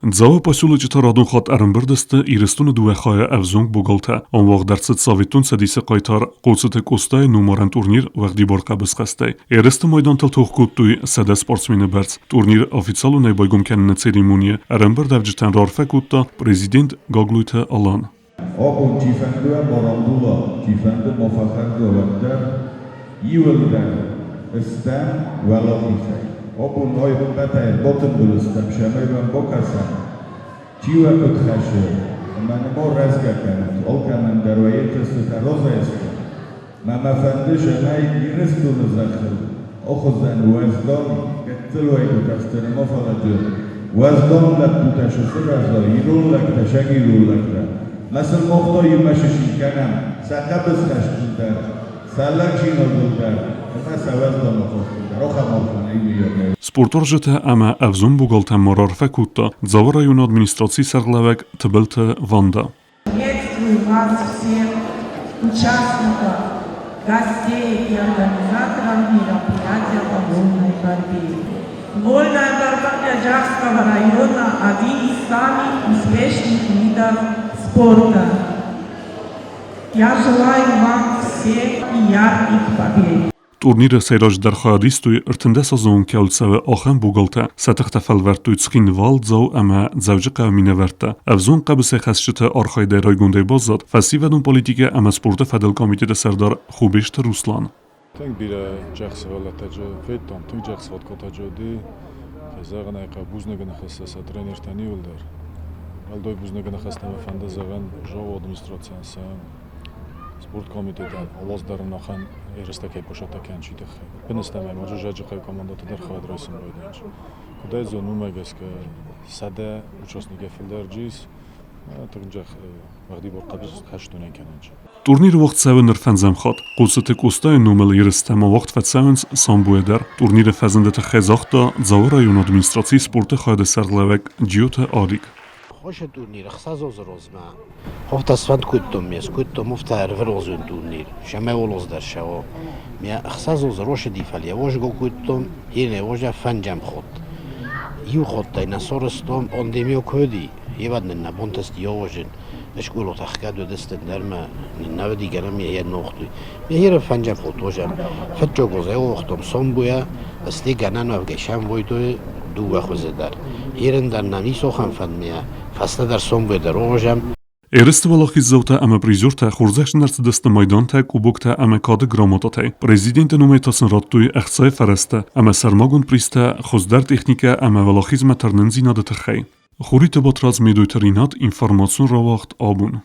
Дзауы поселочы та радон хатт ӕрӕмбырд сты Ирыстоны дыууӕ хайӕ ӕвзонг богалтӕ. Ам уагъд ӕрцыд Советон Цӕдисы хъайтар Хъоцыты Къостайы номарӕн турнир уӕгъдибар хъӕбысхӕстӕй. Ерысты майдантыл тох кодтой 100 спортсмены бӕрц. Турнир официалонӕй байгом кӕныны церемонийы ӕрӕмбырдӕвджытӕн раарфӕ кодта президент Гаглойты Алан. Абон чифӕнды ма рамбула, чифӕнды ма фӕхӕрд уа, уӕддӕр иуылдӕр стӕм уӕлахизӕй. Абон ай ӕппӕтӕй ӕрбатымбыл стӕм, цӕмӕй уӕм бакӕсӕм, чи уӕ куыд хӕссы, ӕмӕ ныма рӕзгӕ кӕнут, алкӕмӕн дӕр уӕ йе нтыстытӕ разӕй сты. Мӕ мӕ фӕнды, цӕмӕй Ирыстоны зӕххыл ахуыздӕн уӕздан гыццыл уӕйгуытӕ сты ныма фӕлӕджы уӕздан лӕппутӕ сырӕзой, ирон лӕгтӕ, сӕгирон лӕгтӕ. Мӕ сын мах та иумӕ сысин кӕнӕм сӕ хъӕбысхӕстыл дӕр, сӕ лӕгдзинадыл дӕр ӕмӕ сӕ уӕздан ахастыл дӕр. Ахӕм арфӕ нӕ иумӕйагӕй. Спортуарзджытӕ ӕмӕ ӕвзонг богалтӕн ма раарфӕ кодта Дзауы районы администрацийы сӕргълӕууӕг Тыбылты Ванда. Приветствую вас всех, участников, гостей и организаторов мероприятия по вольной борьбе. Вольная борьба Джарского района – один из самых успешных видов спорта. Я желаю вам всем ярких побед. Турниры сӕйраджыдӕр хайад истой 13 азы кӕуыл цӕуы, ахӕм богалтӕ. Сӕ тыхтӕ фӕлвӕрдтой Цхинвал, Дзау ӕмӕ Дзӕуджыхъӕуы минӕвӕрттӕ. Ӕвзонг хъӕбысӕйхӕцджыты архайдӕй райгондӕй баззад фӕсивӕдон политикӕ ӕмӕ спорты фӕдыл комитеты сӕрдар Хубежты Руслан. Тынг бирӕ джах сывӕллӕттӕджы федтон, тынг джах сфоткотӕджы уыди. Кӕй зӕгъын ӕй хъӕуы, бузныгы ныхӕстӕ сӕ тренертӕн иуылдӕр. Уӕлдай бузныгы ныхӕстӕ мӕ фӕнды зӕгъын Жовы администрацийӕн сӕ спорткомитетӕн алаз дӕр ын ахӕм ерыстӕ кӕй посадта кӕнчи тыххӕй. Быныстӕм ӕмӕ Зӕджыхъӕуы командӕты дӕр хайад райсын байдайынц. Куыдӕй зон, уымӕ гӕсгӕ 100 участникӕй фылдӕр ис, тынг уӕгъдибар хъӕбысхӕстонӕн кӕнынц. Турнир уагъд цӕуы ныр фӕндзӕм хатт. Хъоцыты Къостайы номыл ерыстӕ ма уагъд фӕцӕуынц самбойӕ дӕр. Турниры фӕзынды тыххӕй загъта Дзауы районы администрацийы спорты хайады сӕргълӕууӕг Джиоты Алик. Хосы турнир ӕхсӕзозы розмӕ. Хофта сфӕнд кодтон ме, скодтон муфта ӕрвылозон турнир, сӕмӕ олоз дӕр сӕо. Ме ӕхсӕзозы росыди, фӕлӕ озго кодтон, ене оза фӕнджӕм хот. Иу хоттӕй нӕ сорыстон, пандемио куыди, евад нын нӕ бонтӕсти озын. Школот ӕхгӕд уыдысты дӕр ма нӕ уыди гӕнӕн ме йӕ нохтой. Ме херы фӕнджӕм хот озӕм. Фыццаг озӕ охтом сомбуя, сте гӕнӕн уӕвгӕ сӕм войтой дыууӕ хуызы дӕр. Ерын дӕр нӕм исохӕн фӕндмӕ, фӕстӕдӕр сомбуя дӕр озӕм. Ерысты уӕлахиздзаутӕ ӕмӕ призертӕ хорзӕхджын ӕрцыдысты майдантӕ, кубоктӕ ӕмӕ кады грамотатӕй. Президенты номӕй та сын радтой ӕхцайы фӕрӕзтӕ ӕмӕ сӕрмагонд призтӕ хуыздӕр техникӕ ӕмӕ уӕлахизмӕ тырнындзинады тыххӕй. Хуриты Батрадз Медойты Ринат информацион рауагъд абон.